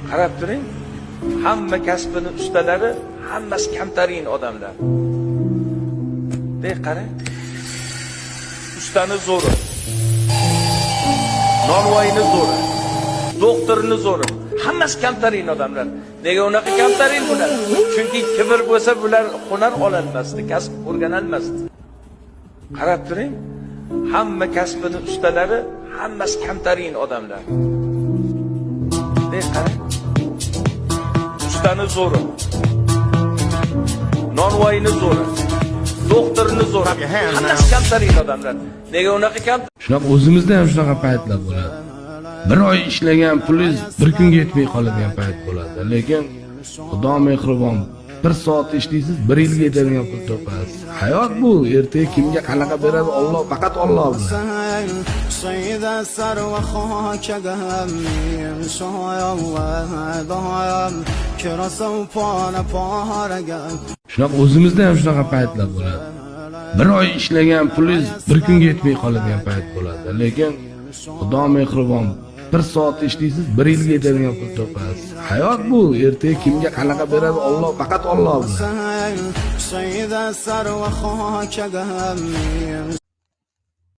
Qarab turing, hamma kasbini ustalari hammasi kamtarin odamlar. De qarang. Ustani zo'ri, nonvoyni zo'ri, doktorni zo'ri, hammasi kamtarin odamlar. Nega unaqa kamtarin bular? Chunki kibr bo'lsa, bular hunar ololmasdi, kasb o'rganolmasdi. Qarab turing, hamma kasbini ustalari hammasi kamtarin odamlar. De qarang. Ustani zo'ri, nonvoyni zo'ri, doktorni zo'ri, hammasi kamtarin odamlar. Nega unaqa kam? Shunaqa o'zimizda ham shunaqa paytlar bo'ladi. Bir oy ishlagan pulingiz bir kunga yetmay qoladigan payt bo'ladi. Lekin Xudo mehribon, bir soat ishlaysiz, bir yilga yetadigan pul topasiz. Hayot bu, ertaga kimga qanaqa beradi, Olloh, faqat Olloh biladi. Shunaqa o'zimizda ham shunaqa paytlar bo'ladi. Bir oy ishlagan pulingiz bir kunga yetmay qoladigan payt bo'ladi. Lekin Xudo mehribon, bir soat ishlaysiz, bir yilga yetadigan pul topasiz. Hayot bu, ertaga kimga qanaqa beradi, Olloh, faqat Olloh biladi.